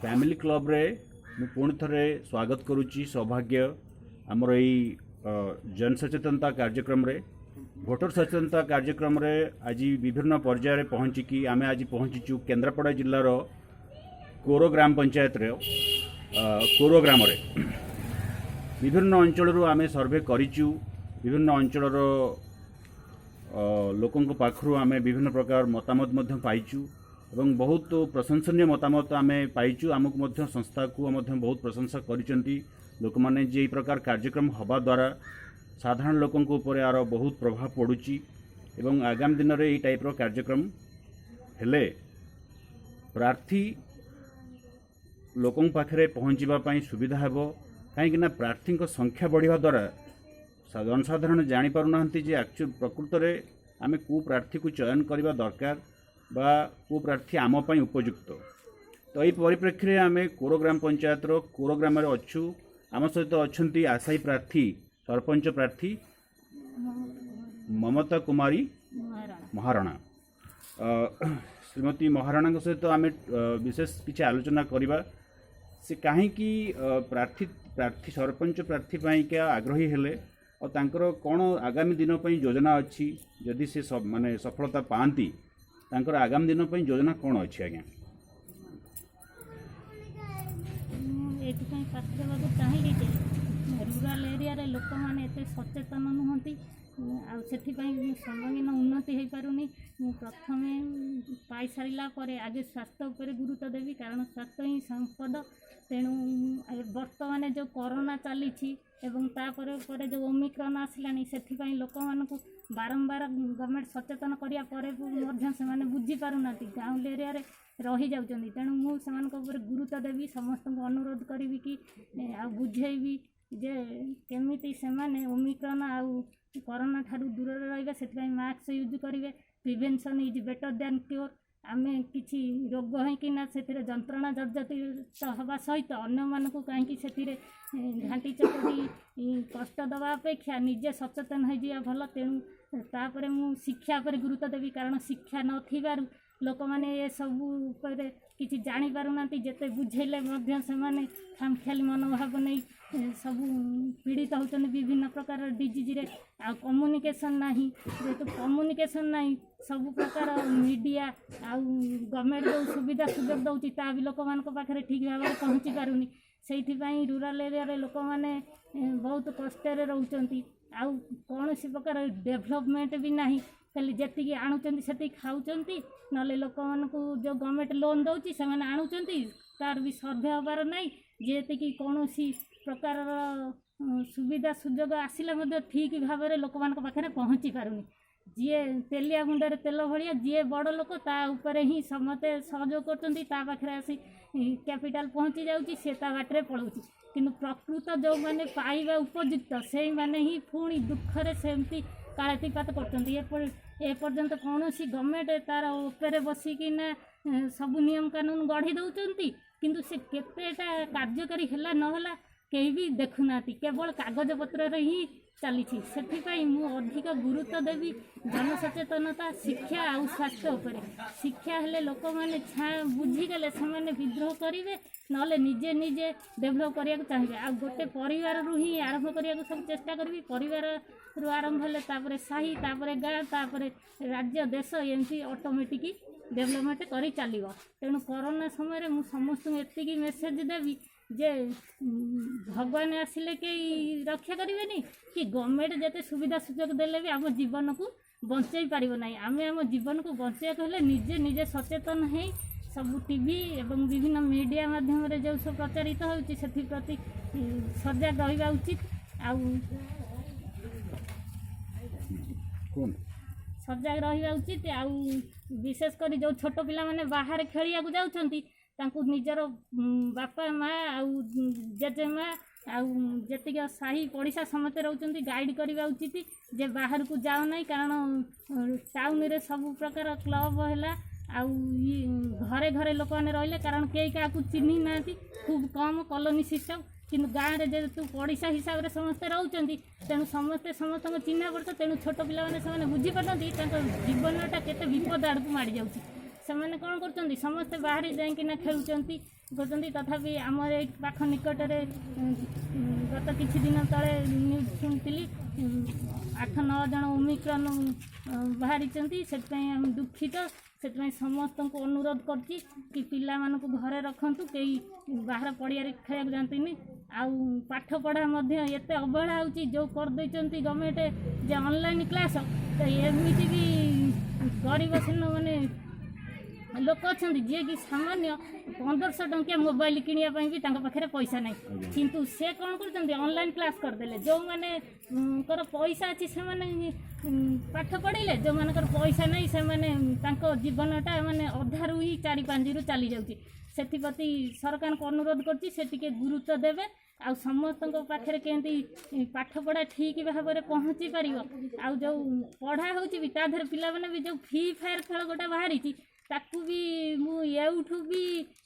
Family କ୍ଲବରେ ମୁଁ ପୁଣି ଥରେ ସ୍ୱାଗତ କରୁଛି ସୌଭାଗ୍ୟ ଆମର ଏଇ ଜନସଚେତନତା କାର୍ଯ୍ୟକ୍ରମରେ, ଭୋଟର ସଚେତନତା କାର୍ଯ୍ୟକ୍ରମରେ। ଆଜି ବିଭିନ୍ନ ପର୍ଯ୍ୟାୟରେ ପହଞ୍ଚିକି ଆମେ ଆଜି ପହଞ୍ଚିଛୁ କେନ୍ଦ୍ରାପଡ଼ା ଜିଲ୍ଲାର କୋର ଗ୍ରାମ ପଞ୍ଚାୟତରେ, କୋର ଗ୍ରାମରେ। ବିଭିନ୍ନ ଅଞ୍ଚଳରୁ ଆମେ ସର୍ଭେ କରିଛୁ। ବିଭିନ୍ନ ଅଞ୍ଚଳର ଲୋକଙ୍କ ପାଖରୁ ଆମେ ବିଭିନ୍ନ ପ୍ରକାର ମତାମତ ମଧ୍ୟ ପାଇଛୁ ଏବଂ ବହୁତ ପ୍ରଶଂସନୀୟ ମତାମତ ଆମେ ପାଇଛୁ। ଆମକୁ ମଧ୍ୟ, ସଂସ୍ଥାକୁ ମଧ୍ୟ ବହୁତ ପ୍ରଶଂସା କରିଛନ୍ତି ଲୋକମାନେ ଯେ ଏହି ପ୍ରକାର କାର୍ଯ୍ୟକ୍ରମ ହେବା ଦ୍ୱାରା ସାଧାରଣ ଲୋକଙ୍କ ଉପରେ ଆର ବହୁତ ପ୍ରଭାବ ପଡ଼ୁଛି ଏବଂ ଆଗାମୀ ଦିନରେ ଏଇ ଟାଇପ୍ର କାର୍ଯ୍ୟକ୍ରମ ହେଲେ ପ୍ରାର୍ଥୀ ଲୋକଙ୍କ ପାଖରେ ପହଞ୍ଚିବା ପାଇଁ ସୁବିଧା ହେବ, କାହିଁକିନା ପ୍ରାର୍ଥୀଙ୍କ ସଂଖ୍ୟା ବଢ଼ିବା ଦ୍ୱାରା ଜନସାଧାରଣ ଜାଣିପାରୁନାହାନ୍ତି ଯେ ପ୍ରକୃତରେ ଆମେ କେଉଁ ପ୍ରାର୍ଥୀକୁ ଚୟନ କରିବା ଦରକାର ବା କେଉଁ ପ୍ରାର୍ଥୀ ଆମ ପାଇଁ ଉପଯୁକ୍ତ। ତ ଏହି ପରିପ୍ରେକ୍ଷୀରେ ଆମେ କୋର ଗ୍ରାମ ପଞ୍ଚାୟତର କୋର ଗ୍ରାମରେ ଅଛୁ। ଆମ ସହିତ ଅଛନ୍ତି ଆଶାୟୀ ପ୍ରାର୍ଥୀ, ସରପଞ୍ଚ ପ୍ରାର୍ଥୀ ମମତା କୁମାରୀ ମହାରଣା। ଶ୍ରୀମତୀ ମହାରଣାଙ୍କ ସହିତ ଆମେ ବିଶେଷ କିଛି ଆଲୋଚନା କରିବା, ସେ କାହିଁକି ପ୍ରାର୍ଥୀ ସରପଞ୍ଚ ପ୍ରାର୍ଥୀ ପାଇଁକା ଆଗ୍ରହୀ ହେଲେ ଆଉ ତାଙ୍କର କ'ଣ ଆଗାମୀ ଦିନ ପାଇଁ ଯୋଜନା ଅଛି। ଯଦି ସେ ମାନେ ସଫଳତା ପାଆନ୍ତି, ତାଙ୍କର ଆଗାମୀ ଦିନ ପାଇଁ ଯୋଜନା କ'ଣ ଅଛି ଆଜ୍ଞା? ମୁଁ ଏଇଥିପାଇଁ ପ୍ରାର୍ଥୀ ହେବାକୁ ଚାହିଁଲି ଯେ ରୁରାଲ୍ ଏରିଆରେ ଲୋକମାନେ ଏତେ ସଚେତନ ନୁହନ୍ତି ଆଉ ସେଥିପାଇଁ ସର୍ବାଙ୍ଗୀନ ଉନ୍ନତି ହେଇପାରୁନି। ମୁଁ ପ୍ରଥମେ ପାଇସାରିଲା ପରେ ଆଗେ ସ୍ୱାସ୍ଥ୍ୟ ଉପରେ ଗୁରୁତ୍ୱ ଦେବି, କାରଣ ସ୍ୱାସ୍ଥ୍ୟ ହିଁ ସମ୍ପଦ। ତେଣୁ ବର୍ତ୍ତମାନ ଯେଉଁ କରୋନା ଚାଲିଛି ଏବଂ ତାପରେ ପରେ ଯେଉଁ ଓମିକ୍ରନ୍ ଆସିଲାଣି, ସେଥିପାଇଁ ଲୋକମାନଙ୍କୁ ବାରମ୍ବାର ଗଭର୍ଣ୍ଣମେଣ୍ଟ ସଚେତନ କରିବା ପରେ ବି ମଧ୍ୟ ସେମାନେ ବୁଝିପାରୁନାହାନ୍ତି, ଗାଉଁଲି ଏରିଆରେ ରହିଯାଉଛନ୍ତି। ତେଣୁ ମୁଁ ସେମାନଙ୍କ ଉପରେ ଗୁରୁତ୍ୱ ଦେବି। ସମସ୍ତଙ୍କୁ ଅନୁରୋଧ କରିବି କି ଆଉ ବୁଝେଇବି ଯେ କେମିତି ସେମାନେ ଓମିକ୍ରନ୍ ଆଉ କରୋନା ଠାରୁ ଦୂରରେ ରହିବେ। ସେଥିପାଇଁ ମାସ୍କ ୟୁଜ୍ କରିବେ। Prevention is better than cure. ଆମେ କିଛି ରୋଗ ହେଇକିନା ସେଥିରେ ଯନ୍ତ୍ରଣା ଜର୍ଜରିତ ହେବା ସହିତ ଅନ୍ୟମାନଙ୍କୁ କାହିଁକି ସେଥିରେ ଘାଣ୍ଟି ଚକଟି କଷ୍ଟ ଦେବା ଅପେକ୍ଷା ନିଜେ ସଚେତନ ହେଇଯିବା ଭଲ। ତେଣୁ ତାପରେ ମୁଁ ଶିକ୍ଷା ଉପରେ ଗୁରୁତ୍ୱ ଦେବି, କାରଣ ଶିକ୍ଷା ନଥିବାରୁ ଲୋକମାନେ ଏସବୁ ଉପରେ କିଛି ଜାଣିପାରୁନାହାନ୍ତି। ଯେତେ ବୁଝେଇଲେ ମଧ୍ୟ ସେମାନେ ଖାମଖିଆଲି ମନୋଭାବ ନେଇ ସବୁ ପୀଡ଼ିତ ହେଉଛନ୍ତି ବିଭିନ୍ନ ପ୍ରକାର ଡିଜିଜ୍ରେ। ଆଉ କମ୍ୟୁନିକେସନ୍ ନାହିଁ। ଯେହେତୁ କମ୍ୟୁନିକେସନ୍ ନାହିଁ, ସବୁ ପ୍ରକାର ମିଡ଼ିଆ ଆଉ ଗଭର୍ଣ୍ଣମେଣ୍ଟ ଯେଉଁ ସୁବିଧା ସୁଯୋଗ ଦେଉଛି, ତାହା ବି ଲୋକମାନଙ୍କ ପାଖରେ ଠିକ୍ ଭାବରେ ପହଞ୍ଚି ପାରୁନି। ସେଇଥିପାଇଁ ରୁରାଲ୍ ଏରିଆରେ ଲୋକମାନେ ବହୁତ କଷ୍ଟରେ ରହୁଛନ୍ତି ଆଉ କୌଣସି ପ୍ରକାର ଡେଭଲପମେଣ୍ଟ ବି ନାହିଁ। ଖାଲି ଯେତିକି ଆଣୁଛନ୍ତି ସେତିକି ଖାଉଛନ୍ତି, ନହେଲେ ଲୋକମାନଙ୍କୁ ଯେଉଁ ଗଭର୍ଣ୍ଣମେଣ୍ଟ ଲୋନ୍ ଦେଉଛି, ସେମାନେ ଆଣୁଛନ୍ତି, ତାର ବି ସର୍ଭେ ହେବାର ନାହିଁ। ଯେତିକି କୌଣସି ପ୍ରକାରର ସୁବିଧା ସୁଯୋଗ ଆସିଲେ ମଧ୍ୟ ଠିକ୍ ଭାବରେ ଲୋକମାନଙ୍କ ପାଖରେ ପହଞ୍ଚି ପାରୁନି। ଯିଏ ତେଲିଆ ମୁଣ୍ଡରେ ତେଲ ଭଳିଆ, ଯିଏ ବଡ଼ ଲୋକ ତା ଉପରେ ହିଁ ସମସ୍ତେ ସହଯୋଗ କରୁଛନ୍ତି। ତା ପାଖରେ ଆସି କ୍ୟାପିଟାଲ ପହଞ୍ଚି ଯାଉଛି, ସେ ତା ବାଟରେ ପଳାଉଛି। କିନ୍ତୁ ପ୍ରକୃତ ଯେଉଁମାନେ ପାଇବା ଉପଯୁକ୍ତ, ସେଇମାନେ ହିଁ ପୁଣି ଦୁଃଖରେ ସେମିତି କାଳାତିପାତ କରୁଛନ୍ତି। ଏପର୍ଯ୍ୟନ୍ତ କୌଣସି ଗଭର୍ଣ୍ଣମେଣ୍ଟ ତାର ଉପରେ ବସିକିନା ସବୁ ନିୟମ କାନୁନ ଗଢ଼ି ଦେଉଛନ୍ତି, କିନ୍ତୁ ସେ କେତେଟା କାର୍ଯ୍ୟକାରୀ ହେଲା ନହେଲା କେହି ବି ଦେଖୁନାହାନ୍ତି। କେବଳ କାଗଜପତ୍ରରେ ହିଁ ଚାଲିଛି। ସେଥିପାଇଁ ମୁଁ ଅଧିକ ଗୁରୁତ୍ୱ ଦେବି ଜନସଚେତନତା, ଶିକ୍ଷା ଆଉ ସ୍ୱାସ୍ଥ୍ୟ ଉପରେ। ଶିକ୍ଷା ହେଲେ ଲୋକମାନେ ବୁଝିଗଲେ ସେମାନେ ବିଦ୍ରୋହ କରିବେ, ନହେଲେ ନିଜେ ନିଜେ ଡେଭଲପ୍ କରିବାକୁ ଚାହିଁବେ। ଆଉ ଗୋଟେ ପରିବାରରୁ ହିଁ ଆରମ୍ଭ କରିବାକୁ ସବୁ ଚେଷ୍ଟା କରିବି। ପରିବାରରୁ ଆରମ୍ଭ ହେଲେ ତାପରେ ସାହି, ତାପରେ ଗାଁ, ତାପରେ ରାଜ୍ୟ, ଦେଶ, ଏମିତି ଅଟୋମେଟିକ୍ ଡେଭଲପମେଣ୍ଟ କରି ଚାଲିବ। ତେଣୁ କରୋନା ସମୟରେ ମୁଁ ସମସ୍ତଙ୍କୁ ଏତିକି ମେସେଜ୍ ଦେବି ଯେ ଭଗବାନ ଆସିଲେ କେହି ରକ୍ଷା କରିବେନି କି ଗଭର୍ଣ୍ଣମେଣ୍ଟ ଯେତେ ସୁବିଧା ସୁଯୋଗ ଦେଲେ ବି ଆମ ଜୀବନକୁ ବଞ୍ଚେଇ ପାରିବ ନାହିଁ। ଆମେ ଆମ ଜୀବନକୁ ବଞ୍ଚେଇବାକୁ ହେଲେ ନିଜେ ନିଜେ ସଚେତନ ହେଇ ସବୁ ଟିଭି ଏବଂ ବିଭିନ୍ନ ମିଡ଼ିଆ ମାଧ୍ୟମରେ ଯେଉଁ ସବୁ ପ୍ରଚାରିତ ହେଉଛି, ସେଥିପ୍ରତି ସଜାଗ ରହିବା ଉଚିତ ଆଉ କୁହନ୍ତୁ। ସଜାଗ ରହିବା ଉଚିତ। ଆଉ ବିଶେଷ କରି ଯେଉଁ ଛୋଟ ପିଲାମାନେ ବାହାରେ ଖେଳିବାକୁ ଯାଉଛନ୍ତି, ତାଙ୍କୁ ନିଜର ବାପା ମା ଆଉ ଜେଜେମା ଆଉ ଯେତିକି ସାହି ପଡ଼ିଶା ସମସ୍ତେ ରହୁଛନ୍ତି, ଗାଇଡ଼ କରିବା ଉଚିତ ଯେ ବାହାରକୁ ଯାଅ ନାହିଁ। କାରଣ ଟାଉନରେ ସବୁ ପ୍ରକାର କ୍ଲବ୍ ହେଲା ଆଉ ଘରେ ଘରେ ଲୋକମାନେ ରହିଲେ, କାରଣ କେହି କାହାକୁ ଚିହ୍ନି ନାହାନ୍ତି, ଖୁବ୍ କମ୍ କଲୋନୀ ସିଷ୍ଟମ୍। କିନ୍ତୁ ଗାଁରେ ଯେହେତୁ ପଡ଼ିଶା ହିସାବରେ ସମସ୍ତେ ରହୁଛନ୍ତି, ତେଣୁ ସମସ୍ତେ ସମସ୍ତଙ୍କ ଚିହ୍ନା ପରିଚୟ। ତେଣୁ ଛୋଟ ପିଲାମାନେ ସେମାନେ ବୁଝିପାରୁନାହାନ୍ତି ତାଙ୍କ ଜୀବନଟା କେତେ ବିପଦ ଆଡ଼କୁ ମାଡ଼ି ଯାଉଛି। ସେମାନେ କ'ଣ କରୁଛନ୍ତି? ସମସ୍ତେ ବାହାରେ ଯାଇକିନା ଖେଳୁଛନ୍ତି, କରୁଛନ୍ତି। ତଥାପି ଆମର ଏଇ ପାଖ ନିକଟରେ ଗତ କିଛି ଦିନ ତଳେ ନ୍ୟୁଜ୍ ଶୁଣିଥିଲି, 8-9 ଜଣ ଓମିକ୍ରନ୍ ବାହାରିଛନ୍ତି। ସେଥିପାଇଁ ଆମେ ଦୁଃଖିତ। ସେଥିପାଇଁ ସମସ୍ତଙ୍କୁ ଅନୁରୋଧ କରୁଛି କି ପିଲାମାନଙ୍କୁ ଘରେ ରଖନ୍ତୁ, କେହି ବାହାର ପଡ଼ିଆରେ ଖେଳିବାକୁ ଯାଆନ୍ତିନି। ଆଉ ପାଠ ପଢ଼ା ମଧ୍ୟ ଏତେ ଅବହେଳା ହେଉଛି, ଯେଉଁ କରିଦେଇଛନ୍ତି ଗଭର୍ଣ୍ଣମେଣ୍ଟ ଯେ ଅନଲାଇନ୍ କ୍ଲାସ୍। ତ ଏମିତି ବି ଗରିବ ଶ୍ରେଣୀ ମାନେ ଲୋକ ଅଛନ୍ତି, ଯିଏକି ସାମାନ୍ୟ 1500 ଟଙ୍କିଆ ମୋବାଇଲ କିଣିବା ପାଇଁ ବି ତାଙ୍କ ପାଖରେ ପଇସା ନାହିଁ। କିନ୍ତୁ ସେ କ'ଣ କରୁଛନ୍ତି? ଅନଲାଇନ୍ କ୍ଲାସ୍ କରିଦେଲେ। ଯେଉଁମାନଙ୍କର ପଇସା ଅଛି, ସେମାନେ ପାଠ ପଢ଼ିଲେ। ଯେଉଁମାନଙ୍କର ପଇସା ନାହିଁ, ସେମାନେ ତାଙ୍କ ଜୀବନଟା ମାନେ ଅଧାରୁ ହିଁ 4-5ରୁ ଚାଲି ଯାଉଛି। ସେଥିପ୍ରତି ସରକାରଙ୍କୁ ଅନୁରୋଧ କରୁଛି, ସେ ଟିକେ ଗୁରୁତ୍ୱ ଦେବେ ଆଉ ସମସ୍ତଙ୍କ ପାଖରେ କେମିତି ପାଠପଢ଼ା ଠିକ୍ ଭାବରେ ପହଞ୍ଚି ପାରିବ। ଆଉ ଯେଉଁ ପଢ଼ା ହେଉଛି ବି, ତା ଦେହରେ ପିଲାମାନେ ବି ଯେଉଁ ଫ୍ରି ଫାୟାର ଖେଳ ଗୋଟେ ବାହାରିଛି, ତାକୁ ବି ମୁଁ ଏଉଠୁ ବି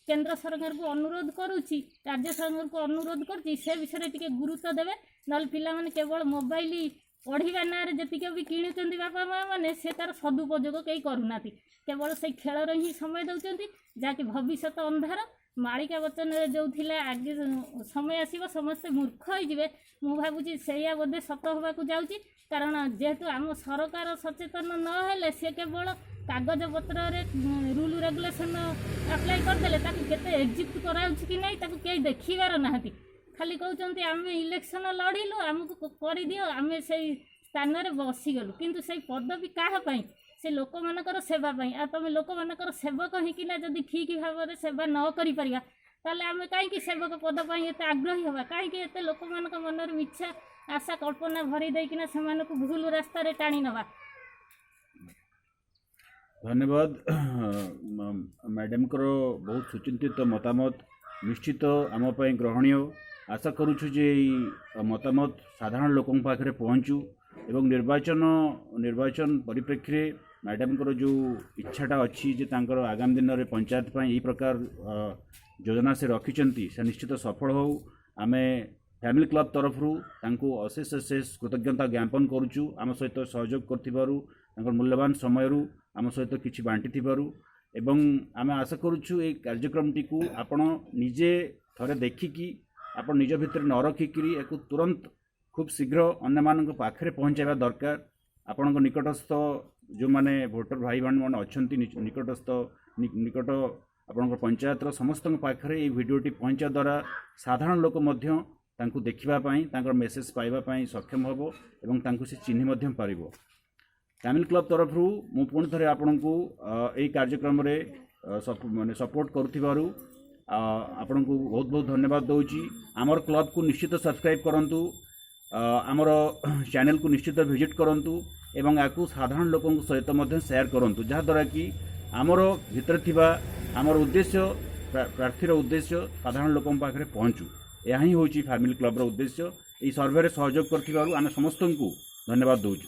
କେନ୍ଦ୍ର ସରକାରଙ୍କୁ ଅନୁରୋଧ କରୁଛି, ରାଜ୍ୟ ସରକାରଙ୍କୁ ଅନୁରୋଧ କରୁଛି, ସେ ବିଷୟରେ ଟିକେ ଗୁରୁତ୍ୱ ଦେବେ। ନହେଲେ ପିଲାମାନେ କେବଳ ମୋବାଇଲ ପଢ଼ିବା ନାଁରେ ଯେତିକି ବି କିଣୁଛନ୍ତି ବାପା ମା ମାନେ, ସେ ତାର ସଦୁପଯୋଗ କେହି କରୁନାହାନ୍ତି। କେବଳ ସେଇ ଖେଳରେ ହିଁ ସମୟ ଦେଉଛନ୍ତି, ଯାହାକି ଭବିଷ୍ୟତ ଅନ୍ଧାର। ମାଳିକା ବଚନରେ ଯେଉଁ ଥିଲା, ଆଗେ ସମୟ ଆସିବ ସମସ୍ତେ ମୂର୍ଖ ହେଇଯିବେ, ମୁଁ ଭାବୁଛି ସେଇଆ ବୋଧେ ସତ ହେବାକୁ ଯାଉଛି। କାରଣ ଯେହେତୁ ଆମ ସରକାର ସଚେତନ ନହେଲେ, ସେ କେବଳ କାଗଜପତ୍ରରେ ରୁଲ୍ ରେଗୁଲେସନ୍ ଆପ୍ଲାଏ କରିଦେଲେ, ତାକୁ କେତେ ଏକ୍ଜିକ୍ୟୁଟ୍ କରାଯାଉଛି କି ନାହିଁ, ତାକୁ କେହି ଦେଖିବାର ନାହାନ୍ତି। ଖାଲି କହୁଛନ୍ତି, ଆମେ ଇଲେକ୍ସନ୍ ଲଢ଼ିଲୁ, ଆମକୁ କରିଦିଅ, ଆମେ ସେଇ ସ୍ଥାନରେ ବସିଗଲୁ। କିନ୍ତୁ ସେଇ ପଦବୀ କାହା ପାଇଁ? ସେ ଲୋକମାନଙ୍କର ସେବା ପାଇଁ। ଆଉ ତମେ ଲୋକମାନଙ୍କର ସେବକ ହେଇକିନା ଯଦି ଠିକ୍ ଭାବରେ ସେବା ନ କରିପାରିବା, ତାହେଲେ ଆମେ କାହିଁକି ସେବକ ପଦ ପାଇଁ ଏତେ ଆଗ୍ରହୀ ହେବା? କାହିଁକି ଏତେ ଲୋକମାନଙ୍କ ମନରେ ମିଛା ଆଶା କଳ୍ପନା ଭରି ଦେଇକିନା ସେମାନଙ୍କୁ ଭୁଲ ରାସ୍ତାରେ ଟାଣି ନେବା? ଧନ୍ୟବାଦ। ମ୍ୟାଡ଼ାମଙ୍କର ବହୁତ ସୁଚିନ୍ତିତ ମତାମତ ନିଶ୍ଚିତ ଆମ ପାଇଁ ଗ୍ରହଣୀୟ। ଆଶା କରୁଛୁ ଯେ ଏଇ ମତାମତ ସାଧାରଣ ଲୋକଙ୍କ ପାଖରେ ପହଞ୍ଚୁ ଏବଂ ନିର୍ବାଚନ ପରିପ୍ରେକ୍ଷୀରେ ମ୍ୟାଡ଼ାମଙ୍କର ଯେଉଁ ଇଚ୍ଛାଟା ଅଛି ଯେ ତାଙ୍କର ଆଗାମୀ ଦିନରେ ପଞ୍ଚାୟତ ପାଇଁ ଏହି ପ୍ରକାର ଯୋଜନା ସେ ରଖିଛନ୍ତି, ସେ ନିଶ୍ଚିତ ସଫଳ ହେଉ। ଆମେ ଫ୍ୟାମିଲି କ୍ଲବ୍ ତରଫରୁ ତାଙ୍କୁ ଅଶେଷ ଅଶେଷ କୃତଜ୍ଞତା ଜ୍ଞାପନ କରୁଛୁ, ଆମ ସହିତ ସହଯୋଗ କରିଥିବାରୁ, ତାଙ୍କର ମୂଲ୍ୟବାନ ସମୟରୁ ଆମ ସହିତ କିଛି ବାଣ୍ଟିଥିବାରୁ। ଏବଂ ଆମେ ଆଶା କରୁଛୁ, ଏଇ କାର୍ଯ୍ୟକ୍ରମଟିକୁ ଆପଣ ନିଜେ ଥରେ ଦେଖିକି ଆପଣ ନିଜ ଭିତରେ ନ ରଖିକିରି ଏହାକୁ ତୁରନ୍ତ ଖୁବ୍ ଶୀଘ୍ର ଅନ୍ୟମାନଙ୍କ ପାଖରେ ପହଞ୍ଚାଇବା ଦରକାର। ଆପଣଙ୍କ ନିକଟସ୍ଥ ଯେଉଁମାନେ ଭୋଟର ଭାଇ ଭଉଣୀମାନେ ଅଛନ୍ତି, ନିକଟସ୍ଥ ନିକଟ ଆପଣଙ୍କ ପଞ୍ଚାୟତର ସମସ୍ତଙ୍କ ପାଖରେ ଏଇ ଭିଡ଼ିଓଟି ପହଞ୍ଚିବା ଦ୍ୱାରା ସାଧାରଣ ଲୋକ ମଧ୍ୟ ତାଙ୍କୁ ଦେଖିବା ପାଇଁ, ତାଙ୍କର ମେସେଜ୍ ପାଇବା ପାଇଁ ସକ୍ଷମ ହେବ ଏବଂ ତାଙ୍କୁ ସେ ଚିହ୍ନି ମଧ୍ୟ ପାରିବ। ଫ୍ୟାମିଲି କ୍ଲବ୍ ତରଫରୁ ମୁଁ ପୁଣି ଥରେ ଆପଣଙ୍କୁ ଏଇ କାର୍ଯ୍ୟକ୍ରମରେ ମାନେ ସପୋର୍ଟ କରୁଥିବାରୁ ଆପଣଙ୍କୁ ବହୁତ ବହୁତ ଧନ୍ୟବାଦ ଦେଉଛି। ଆମର କ୍ଲବ୍କୁ ନିଶ୍ଚିତ ସବସ୍କ୍ରାଇବ୍ କରନ୍ତୁ, ଆମର ଚ୍ୟାନେଲକୁ ନିଶ୍ଚିତ ଭିଜିଟ୍ କରନ୍ତୁ ଏବଂ ଏହାକୁ ସାଧାରଣ ଲୋକଙ୍କ ସହିତ ମଧ୍ୟ ସେୟାର କରନ୍ତୁ, ଯାହାଦ୍ୱାରା କି ଆମର ଭିତରେ ଥିବା ଆମର ଉଦ୍ଦେଶ୍ୟ, ପ୍ରାର୍ଥୀର ଉଦ୍ଦେଶ୍ୟ ସାଧାରଣ ଲୋକଙ୍କ ପାଖରେ ପହଞ୍ଚୁ। ଏହା ହିଁ ହେଉଛି ଫ୍ୟାମିଲି କ୍ଲବ୍ର ଉଦ୍ଦେଶ୍ୟ। ଏହି ସର୍ଭେରେ ସହଯୋଗ କରିଥିବାରୁ ଆମେ ସମସ୍ତଙ୍କୁ ଧନ୍ୟବାଦ ଦେଉଛୁ।